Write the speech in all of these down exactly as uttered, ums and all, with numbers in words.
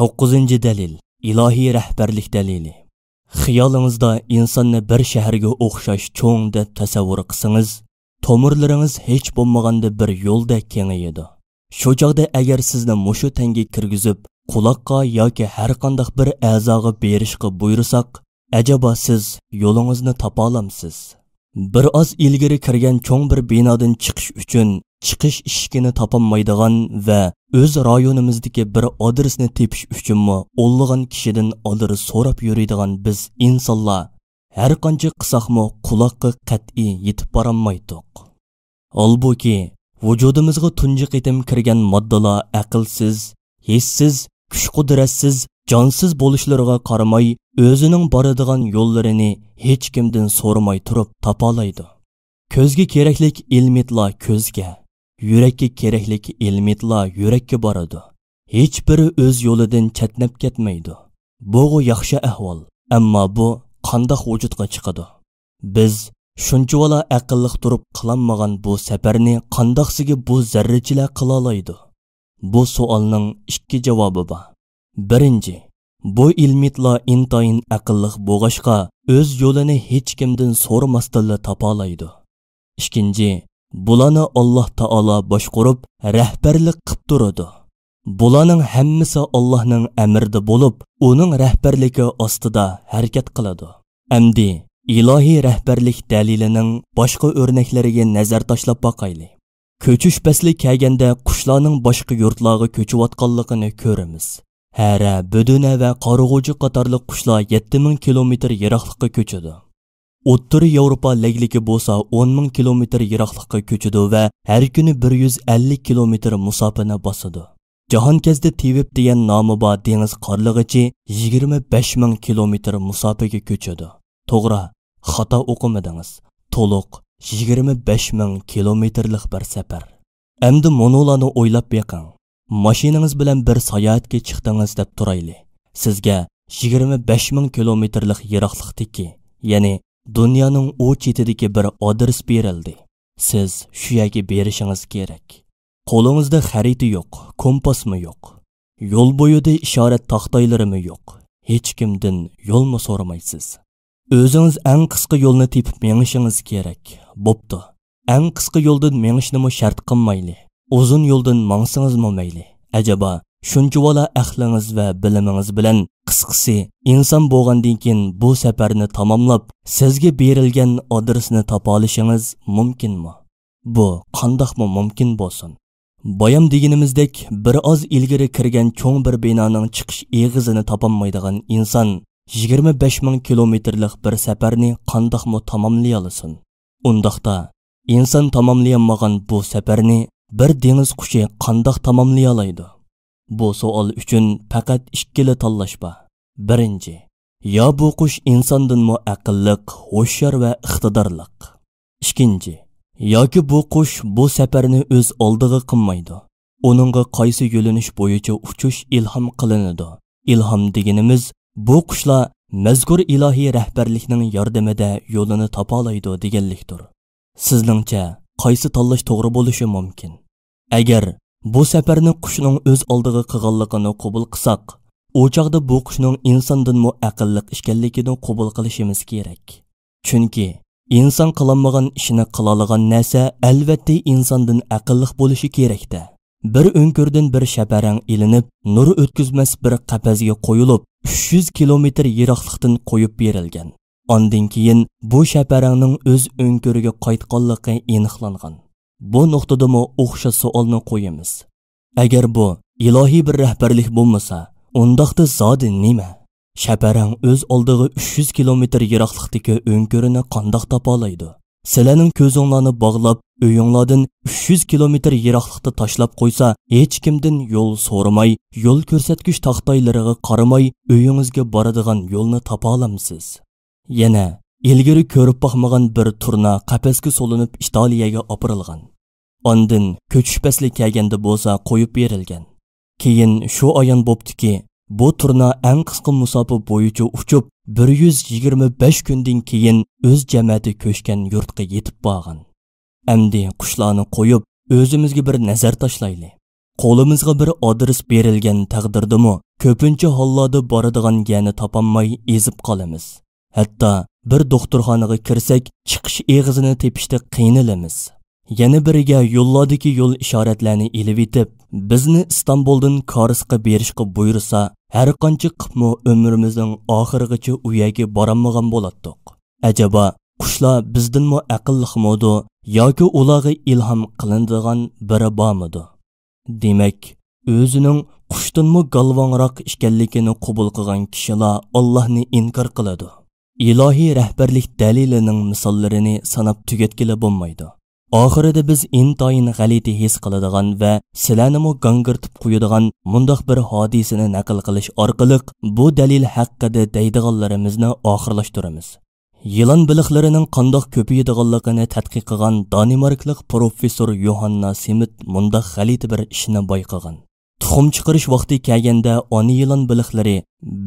توققۇزىنچى دەلىل، ئىلاھىي رەھبەرلىك دەلىلى. خىيالىڭىزدا ئىنساننى بىر شەھەرگە ئوخشاش چوڭ دەپ تەسەۋۋۇر قىلسىڭىز، تومۇرلىرىڭىز ھېچ بولمىغاندا بىر يولدەك كېڭىيىدۇ. شۇ چاغدا ئەگەر سىزنى مۇشۇ تەنگە كىرگۈزۈپ، قۇلاققا ياكى ھەرقانداق بىر ئەزاغا بېرىشقا بۇيرۇساق، ئەجەبا سىز يولىڭىزنى تاپالامسىز؟ بىر ئاز ئىلگىرى كىرگەن چوڭ بىر بىنادىن چىقىش ئۈچۈن چىقىش ئىشىكىنى تاپالمايدىغان ۋە ئۆز رايونىمىزدىكى بىر ئادرېسنى تېپىش ئۈچۈنمۇ ئونلىغان كىشىدىن ئادرېس سوراپ يۈرىدىغان بىز ئىنسانلار ھەرقانچە قىلساقمۇ قۇلاققا قەتئىي يېتىپ بارالمايتتۇق. ھالبۇكى، ۋۇجۇدىمىزغا تۇنجى قېتىم كىرگەن ماددىلار ئەقىلسىز، ھېسسىز، كۈچ-قۇدرەتسىز، جانسىز بولۇشلىرىغا قارىماي، ئۆزىنىڭ بارىدىغان يوللىرىنى ھېچكىمدىن سورىماي تۇرۇپ تاپالايدۇ. كۆزگە كېرەكلىك ئېلېمېنتلار كۆزگە، يۈرەككە كېرەكلىك ئېلېمېنتلار يۈرەككە بارىدۇ. ھېچبىرى ئۆز يولىدىن چەتنەپ كەتمەيدۇ. بۇغۇ ياخشى ئەھۋال، ئەمما بۇ قانداق ۋۇجۇدقا چىقىدۇ؟ بىز شۇنچىۋالا ئەقىللىق تۇرۇپ قىلالمىغان بۇ سەپەرنى قانداقسىگە بۇ زەررىچىلەر قىلالايدۇ؟ بۇ سوئالنىڭ ئىككى جاۋابى بار. بىرىنچى، بۇ ئېلېمېنتلار ئىنتايىن ئەقىللىق بولغاچقا، ئۆز يولىنى ھېچكىمدىن سورىماستىنلا تاپالايدۇ. ئىككىنچى، بۇلارنى ئاللاھ تائالا باشقۇرۇپ، رەھبەرلىك قىپ تۇرىدۇ. بۇلارنىڭ ھەممىسى ئاللاھنىڭ ئەمرىدە بولۇپ، ئۇنىڭ رەھبەرلىكى ئاستىدا ھەرىكەت قىلىدۇ. ئەمدى ئىلاھىي رەھبەرلىك دەلىلىنىڭ باشقا ئۆرنەكلىرىگە نەزەر تاشلاپ باقايلى. كۆچۈش پەسلى كەلگەندە قۇشلارنىڭ باشقا يۇرتلارغا كۆچۈۋاتقانلىقىنى كۆرىمىز. ھەرە، بۆدۈنە ۋە قارىغۇچى قاتارلىق قۇشلار يەتتە مىڭ كىلومېتىر يىراقلىققا كۆچىدۇ. ئوتتۇرا ياۋروپا لەگلىكى بولسا ئون مىڭ كىلومېتىر يىراقلىققا كۆچىدۇ ۋە ھەر كۈنى بىر يۈز ئەللىك كىلومېتىر مۇساپىنى باسىدۇ. جاھانكەزدى تېۋىپ دېگەن نامى بار دېڭىز قارلىغىچى يىگىرمە بەش مىڭ كىلومېتىر مۇساپىگە كۆچىدۇ. توغرا، خاتا ئوقۇمىدىڭىز. تولۇق يىگىرمە بەش مىڭ كىلومېتىرلىق بىر سەپەر. ئەمدى مۇنۇلارنى ئويلاپ بېقىڭ. ماشىنىڭىز بىلەن بىر ساياھەتكە چىقتىڭىز دەپ تۇرايلى. سىزگە يىگىرمە بەش مىڭ كىلومېتىرلىق يىراقلىقتىكى، يەنى دۇنيانىڭ ئۇ چېتىدىكى بىر ئادرېس بېرىلدى. سىز شۇ يەرگە بېرىشىڭىز كېرەك. قولىڭىزدا خەرىتە يوق، كومپاسمۇ يوق. يول بويىدا ئىشارەت تاختايلىرىمۇ يوق. ھېچكىمدىن يولمۇ سورىمايسىز. ئۆزىڭىز ئەڭ قىسقا يولنى تېپىپ مېڭىشىڭىز كېرەك. بوپتۇ. ئەڭ قىسقا يولدىن مېڭىشنىمۇ شەرت قىلمايلى. ئۇزۇن يولدىن ماڭسىڭىزمۇ مەيلى. ئەجەبا، شۇنچىۋالا ئەقلىڭىز ۋە بىلىمىڭىز بىلەن، قىسقىسى، ئىنسان بولغاندىن كېيىن بۇ سەپەرنى تاماملاپ، سىزگە بېرىلگەن ئادرېسنى تاپالىشىڭىز مۇمكىنمۇ؟ بۇ قانداقمۇ مۇمكىن بولسۇن؟ بايام دېگىنىمىزدەك، بىر ئاز ئىلگىرى كىرگەن چوڭ بىر بىنانىڭ چىقىش ئېغىزىنى تاپالمايدىغان ئىنسان يىگىرمە بەش مىڭ كىلومېتىرلىق بىر سەپەرنى قانداقمۇ تاماملىيالىسۇن؟ ئۇنداقتا، ئىنسان تاماملىيالمىغان بۇ سەپەرنى بىر دېڭىز قۇشى قانداق تاماملىيالايدۇ؟ بۇ سوئال ئۈچۈن پەقەت ئىككىلا تاللاش بار. بىرىنچى، يا بۇ قۇش ئىنساندىنمۇ ئەقىللىق، ھوشيار ۋە ئىقتىدارلىق. ئىككىنچى، ياكى بۇ قۇش بۇ سەپەرنى ئۆز ئالدىغا قىلمايدۇ. ئۇنىڭغا قايسى يۆنىلىش بويىچە ئۇچۇش ئىلھام قىلىنىدۇ. ئىلھام دېگىنىمىز، بۇ قۇشلار مەزكۇر ئىلاھىي رەھبەرلىكنىڭ ياردىمىدە يولىنى تاپالايدۇ دېگەنلىكتۇر. سىزنىڭچە، قايسى تاللاش توغرا بولۇشى مۇمكىن؟ ئەگەر بۇ سەپەرنى قۇشنىڭ ئۆز ئالدىغا قىلغانلىقىنى قوبۇل قىلساق، ئۇ چاغدا بۇ قۇشنىڭ ئىنساندىنمۇ ئەقىللىق ئىكەنلىكىنى قوبۇل قىلىشىمىز كېرەك. چۈنكى ئىنسان قىلالمىغان ئىشنى قىلالىغان نەرسە ئەلۋەتتە ئىنساندىن ئەقىللىق بولۇشى كېرەك-دە. بىر ئۆڭكۈردىن بىر شەپەرەڭ ئېلىنىپ، نۇر ئۆتكۈزمەس بىر قەپەسكە قويۇلۇپ، ئۈچ يۈز كىلومېتىر يىراقلىقتىن قويۇپ بېرىلگەن. ئاندىن كېيىن بۇ شەپەرەڭنىڭ ئۆز ئۆڭكۈرىگە قايتقانلىقى ئېنىقلانغان. بۇ نۇقتىدىمۇ ئوخشاش سوئالنى قويىمىز. ئەگەر بۇ ئىلاھىي بىر رەھبەرلىك بولمىسا، ئۇنداقتا زادى نېمە؟ شەپەرەڭ ئۆز ئالدىغا ئۈچ يۈز كىلومېتىر يىراقلىقتىكى ئۆڭكۈرنى قانداق تاپالايدۇ؟ سىلەرنىڭ كۆزۈڭلارنى باغلاپ، ئۆيۈڭلاردىن ئۈچ يۈز كىلومېتىر يىراقلىقتا تاشلاپ قويسا، ھېچكىمدىن يول سورىماي، يول كۆرسەتكۈچ تاختايلىرىغا قارىماي، ئۆيىڭىزگە بارىدىغان يولنى تاپالامسىز؟ يەنە ئىلگىرى كۆرۈپ باقمىغان بىر تۇرنا قەپەسكە سولىنىپ ئىتالىيەگە ئاپىرىلغان. ئاندىن كۆچۈش پەسلى كەلگەندە بولسا قويۇپ بېرىلگەن. كېيىن شۇ ئايان بوپتۇكى، بۇ تۇرنا ئەڭ قىسقا مۇساپە بويىچە ئۇچۇپ، بىر يۈز يىگىرمە بەش كۈندىن كېيىن ئۆز جەمەتى كۆچكەن يۇرتقا يېتىپ بارغان. ئەمدى قۇشلارنى قويۇپ، ئۆزىمىزگە بىر نەزەر تاشلايلى. قولىمىزغا بىر ئادرېس بېرىلگەن تەقدىردىمۇ، كۆپىنچە ھاللاردا بارىدىغان يەرنى تاپالماي ئېزىپ قالىمىز. ھەتتا بىر دوختۇرخانىغا كىرسەك، چىقىش ئېغىزىنى تېپىشتا قىينىلىمىز. يەنە بىرىگە يوللاردىكى يول ئىشارەتلەرنى ئېلىۋېتىپ، بىزنى ئىستانبۇلدىن كارىسقا بېرىشقا بۇيرۇسا، ھەرقانچە قىپمۇ ئۆمرىمىزنىڭ ئاخىرىغىچە ئۇ يەرگە بارالمىغان بولاتتۇق. ئەجەبا، قۇشلار بىزدىنمۇ ئەقىللىقمىدۇ ياكى ئۇلارغا ئىلھام قىلىنىدىغان بىرى بارمىدۇ؟ دېمەك، ئۆزىنىڭ قۇشتىنمۇ گالۋاڭراق ئىكەنلىكىنى قوبۇل قىلغان كىشىلەر ئاللاھنى ئىنكار قىلىدۇ. ئىلاھىي رەھبەرلىك دەلىلىنىڭ مىساللىرىنى ساناپ تۈگەتكىلى بولمايدۇ. ئاخىرىدا بىز ئىنتايىن غەلىتە ھېس قىلىدىغان ۋە سىلەرنىمۇ گاڭگىرىتىپ قويىدىغان مۇنداق بىر ھادىسىنى نەقىل قىلىش ئارقىلىق بۇ دەلىل ھەققىدە دەيدىغانلىرىمىزنى ئاخىرلاشتۇرىمىز. يىلان بېلىقلىرىنىڭ قانداق كۆپىيىدىغانلىقىنى تەتقىق قىلغان دانىماركلىق پروفېسسور يوھاننا سىمىت مۇنداق غەلىتە بىر ئىشنى بايقىغان. تۇخۇم چىقىرىش ۋاقتى كەلگەندە، ئانا يىلان بېلىقلىرى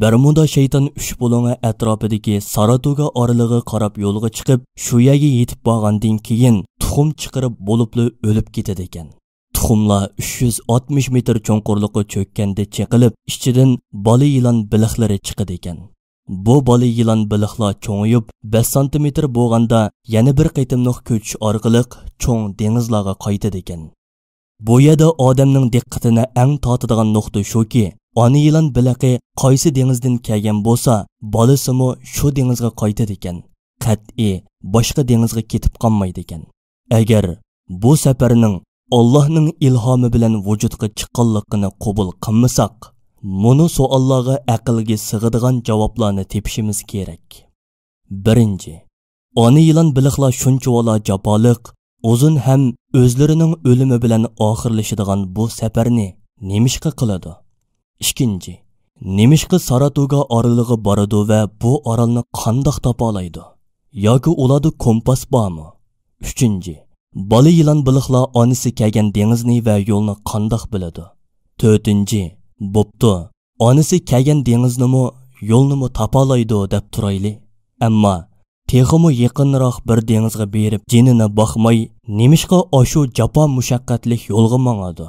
بەرمۇدا شەيتان ئۈچ بۇلۇڭى ئەتراپىدىكى ساراتوگا ئارىلىغا قاراپ يولغا چىقىپ، شۇ يەرگە يېتىپ بارغاندىن كېيىن، تۇخۇم چىقىرىپ بولۇپلا ئۆلۈپ كېتىدىكەن. تۇخۇملار ئۈچ يۈز ئاتمىش مېتىر چوڭقۇرلۇققا چۆككەندە چېقىلىپ، ئىچىدىن بالا يىلان بېلىقلىرى چىقىدىكەن. بۇ بالا يىلان بېلىقلار چوڭىيىپ، بەش سانتىمېتىر بولغاندا، يەنە بىر قېتىملىق كۆچۈش ئارقىلىق چوڭ دېڭىزلارغا قايتىدىكەن. بۇ يەردە ئادەمنىڭ دىققىتىنى ئەڭ تارتىدىغان نۇقتا شۇكى، ئانا يىلان بېلىقى قايسى دېڭىزدىن كەلگەن بولسا، بالىسىمۇ شۇ دېڭىزغا قايتىدىكەن. قەتئىي باشقا دېڭىزغا كېتىپ قالمايدىكەن. ئەگەر بۇ سەپەرنىڭ ئاللاھنىڭ ئىلھامى بىلەن ۋۇجۇدقا چىققانلىقىنى قوبۇل قىلمىساق، مۇنۇ سوئاللارغا ئەقىلگە سىغىدىغان جاۋابلارنى تېپىشىمىز كېرەك. بىرىنچى، ئانا يىلان بېلىقلار شۇنچىۋالا جاپالىق، ئۇزۇن ھەم ئۆزلىرىنىڭ ئۆلۈمى بىلەن ئاخىرلىشىدىغان بۇ سەپەرنى نېمىشقا قىلىدۇ؟ ئىككىنچى، نېمىشقا ساراتوگا ئارىلىغا بارىدۇ ۋە بۇ ئارالنى قانداق تاپالايدۇ؟ ياكى ئۇلاردا كومپاس بارمۇ؟ ئۈچىنچى، بالا يىلان بېلىقلار ئانىسى كەلگەن دېڭىزنى ۋە يولنى قانداق بىلىدۇ؟ تۆتىنچى، بوپتۇ، ئانىسى كەلگەن دېڭىزنىمۇ، يولنىمۇ تاپالايدۇ دەپ تۇرايلى. ئەمما تېخىمۇ يېقىنراق بىر دېڭىزغا بېرىپ جېنىنى باقماي، نېمىشقا ئاشۇ جاپا مۇشەققەتلىك يولغا ماڭىدۇ؟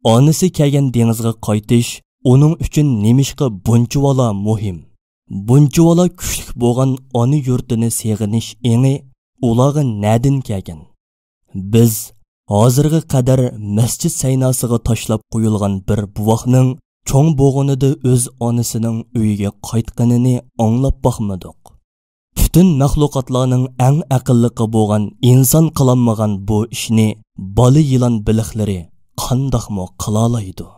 ئانىسى كەلگەن دېڭىزغا قايتىش ئۇنىڭ ئۈچۈن نېمىشقا بۇنچىۋالا مۇھىم؟ بۇنچىۋالا كۈچلۈك بولغان ئانا يۇرتىنى سېغىنىش ئېڭى ئۇلارغا نەدىن كەلگەن؟ بىز ھازىرغا قەدەر مەسچىت سەيناسىغا تاشلاپ قويۇلغان بىر بوۋاقنىڭ چوڭ بولغىنىدا ئۆز ئانىسىنىڭ ئۆيىگە قايتقىنىنى ئاڭلاپ باقمىدۇق. پۈتۈن مەخلۇقاتلارنىڭ ئەڭ ئەقىللىقى بولغان ئىنسان قىلالمىغان بۇ ئىشنى بالا يىلان بېلىقلىرى قانداقمۇ قىلالايدۇ؟